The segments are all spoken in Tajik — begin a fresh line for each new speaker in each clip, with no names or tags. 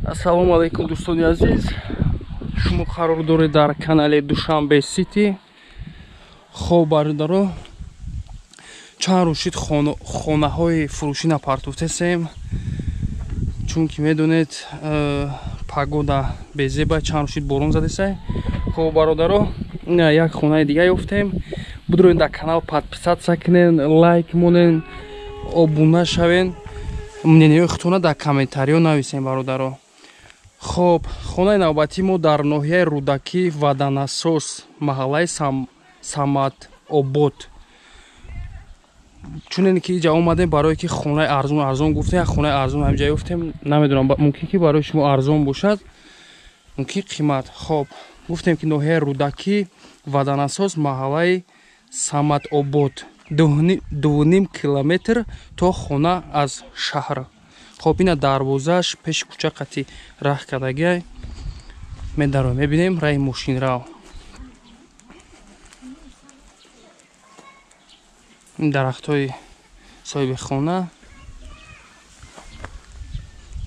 Ассалому алайкум, дӯстони азиз. Шумо қарор доред дар канали Душанбе Сити. Хоб, бародаро, чанд рӯз шид хонаҳои фурӯшӣ напартофтесем, чунки медонед, погода безеба, чанд рӯз шид борон задесай. Хоб, бародаро, як хонаи дига ёфтем. Бидроед дар канал подписаться кунен, лайк монен, обуна шавен, мнениҳои худтона дар комментариҳо нависем, бародаро. Хоб, хонаи навбатии мо дар ноҳияи Рӯдакӣ, Ваданасос, маҳаллаи Саматобод. Чунин ки иҷа омадем, барое ки хонаи арзон арзон гуфтем, як хонаи арзон ҳамҷа ёфтем. Намедонам, мумкин ки барои шумо арзон бошад, мумкин қимат. Хоб, гуфтем ки ноҳияи Рӯдакӣ, Ваданасос, маҳаллаи Саматобод, 2,5 километр то хона аз шаҳр. Хоб, ина дарвозааш пеши кӯча қати раҳ кардагиай. Медароем, мебинем раи мошинрав. Ин дарахтҳои соҳиби хона,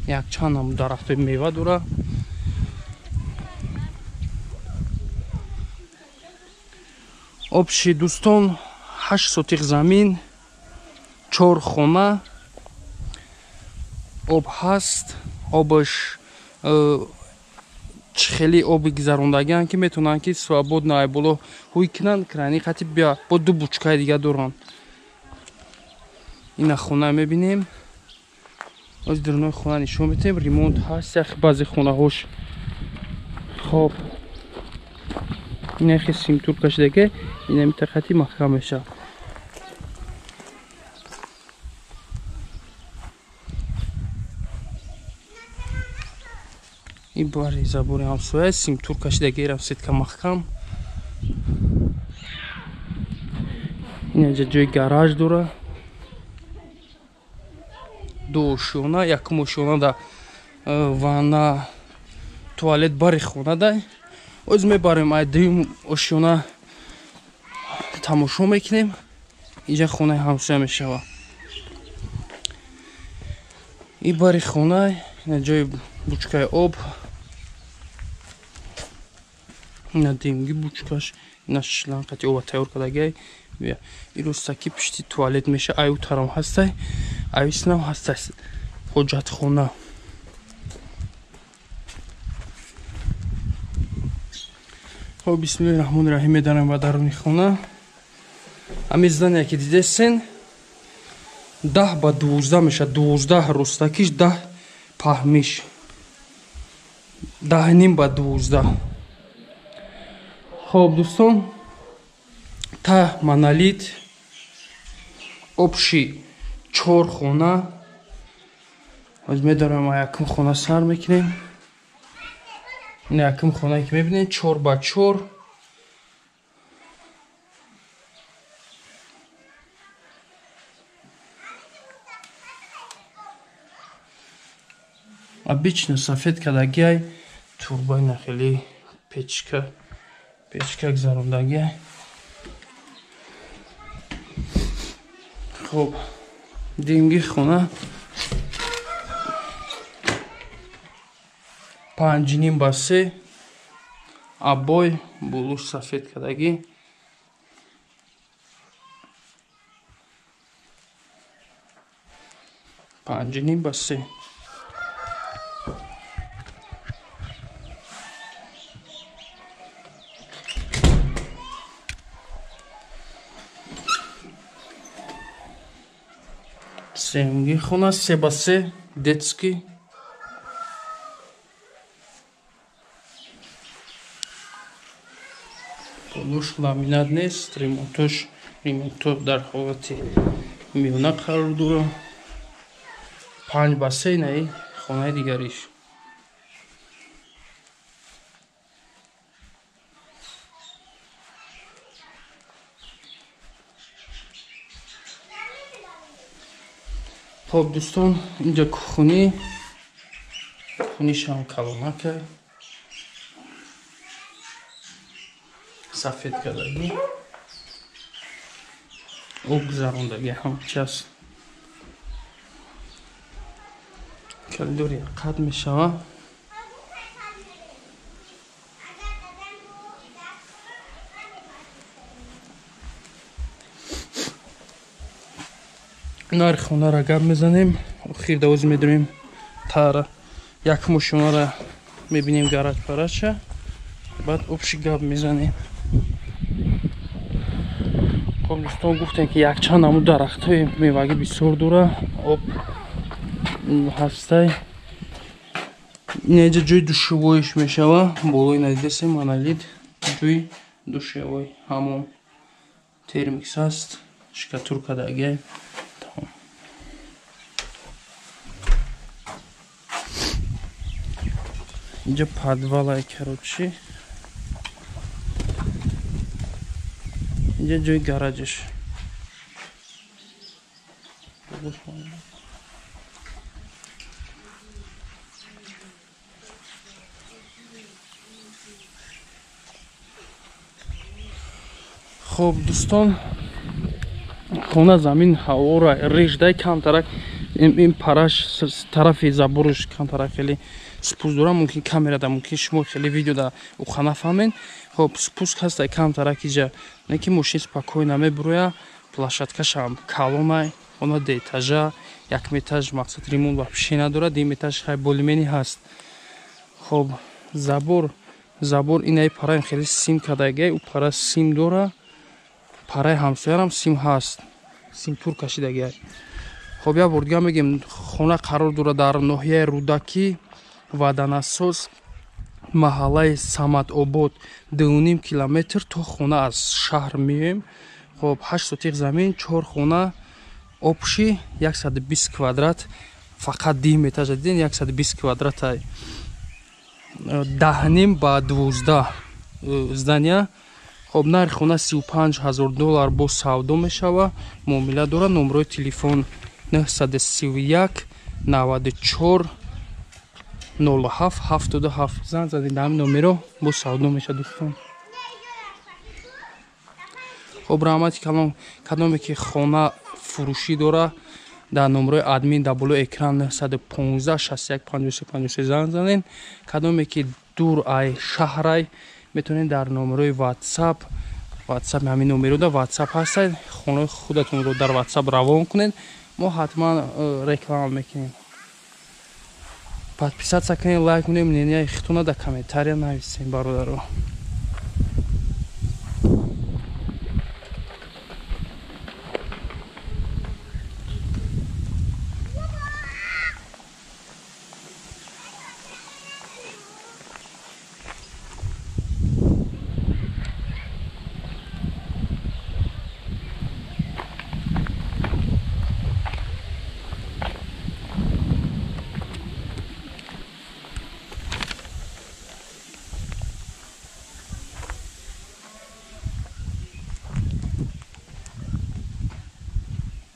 якчанд ҳам дарахтҳои мева дора. Обши дӯстон, 8 сотиқ замин, 4 хона, об ҳаст. Обаш хеле оби гузарондагианд, ки метавонанд ки свободно ай боло ҳуй кунанд, крани қати бия бо ду бучкаи дига доранд. Ина хона мебинем, оз дурунои хона нишон метем. Ремонт ҳаст як баъзе хонаҳош. Хоб, ина хе симтур кашидаге, ина митақати маҳкам мешавад. Ин бари забори ҳамсоя симтур кашидаги, ирам сетка маҳкам. Инаҷа ҷои гараж дора, ду ошёна, якум ошёна да ванна, туалет бари хона дай. Оз мебарем ай дуюм ошёна тамошо мекунем. Инҷа хонаи ҳамсоя мешавад. И бари хона, ина ҷои бучкаи об, ина димги бучкаш, ина шланг қати оба тайёр кардагиай. И рӯстаки пишти туалет меша, аю тарам ҳастай, аюснам ҳастай ҳоҷатхона. Хоб, бисмиллоҳи раҳмони раҳим, медарем ба даруни хона. Ҳамин здание ки дидесен, 10 ба 12 мешавад, 12 рӯстакиш, 10 паҳмиш, 10,5 ба 12. Хоб, дӯстон, та монолит, обши 4 хона. Ҳоз медорем, якум хона сар мекунем. Ин якум хонае ки мебинед, 4 ба 4. Обычно сафед кардагиай, турбаи нахели печка, печка гузарондагиай. Хоб, димги хона 5,5 ба 3, абой булуш сафед кардагӣ. 5,5 ба 3. Сеюмги хона 3 ба 3, детский. Полуш ламинат нест, ремонтош ремонто дар ҳолати миёна қарор дорад. 5 ба 3 наи хонаи дигариш. Хоб, дӯстон, инҷа кухонӣ, кухонишам калонакай, сафед кардагӣ, об гузарондагӣ ҳамчи аст. Коридори қад мешавад. Нархи хонара гап мезанем. Охир давози медурем тара як мошинара мебинем, гараж параша, баъд общий гап мезанем. Хоб дӯстон, гуфтем, ки якчанд намуд дарахтҳои мевагӣ бисёр дора, об ҳастай. Инҷа ҷои душевоиш мешава, болои надидесе монолит, ҷои душевой, ҳамон термикс ҳаст, штукатурка дагай. Инҷа подвалай, короче. Инҷа ҷои гаражаш. Хоб дӯстон, хона замин ҳавора реждай камтарак, ин параш тарафи заборш камтарак хеле спуск дора, мумкин камерада, мумкин шумо хеле видеода уха нафаҳмен. Хоб, спуск ҳастай камтарак иҷа, не ки мошин спокойно мебуроя, площадкашам калонай, она деэтажа, як метаж мақсад ремонт вообще надорад, дим этаж хай болимени ҳаст. Хоб, забор инаи параем хеле сим кардагай, у пара сим дора, параи ҳамсоярам сим ҳаст, сим тур кашидагай. Хоб, як бор дига мегем, хона қарор дорад дар ноҳияи Рӯдакӣ, Ваданасоз, маҳаллаи Самадобод, 2,5 километр то хона аз шаҳр меоем. Хоб, 8 сотиқ замин, 4 хона, общий 120 квадрат, фақат дим этажа диден 120 квадратай. 10,5 ба 12 здания. Хоб, нархи хона 35 000 доллар бо савдо мешава, муомила дорад. Номерои телефон 931 94 07 77. Занг задед ҳамин номеро, бо савдо мешавад, дӯстон. Хоб, раҳмати калом, кадоме ки хона фурӯшӣ дора, дар номерои админ дар болои экран 915 61 53 53 занг занед. Кадоме ки дур ай шаҳрай, метавонед дар номерои WhatsApp, ҳамин номеро да WhatsApp ҳастад, хонаи худатонро дар WhatsApp равон кунед, мо ҳатман реклама мекунем. Подписаться кунед, лайк кунед, мненияи худтонро дар комментария нависед, бародаро.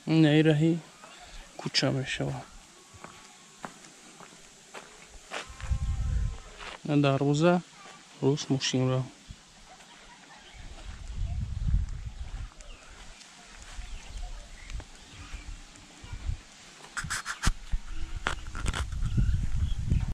Наи раҳи кӯча мешавад. Дарвоза рост мошинро.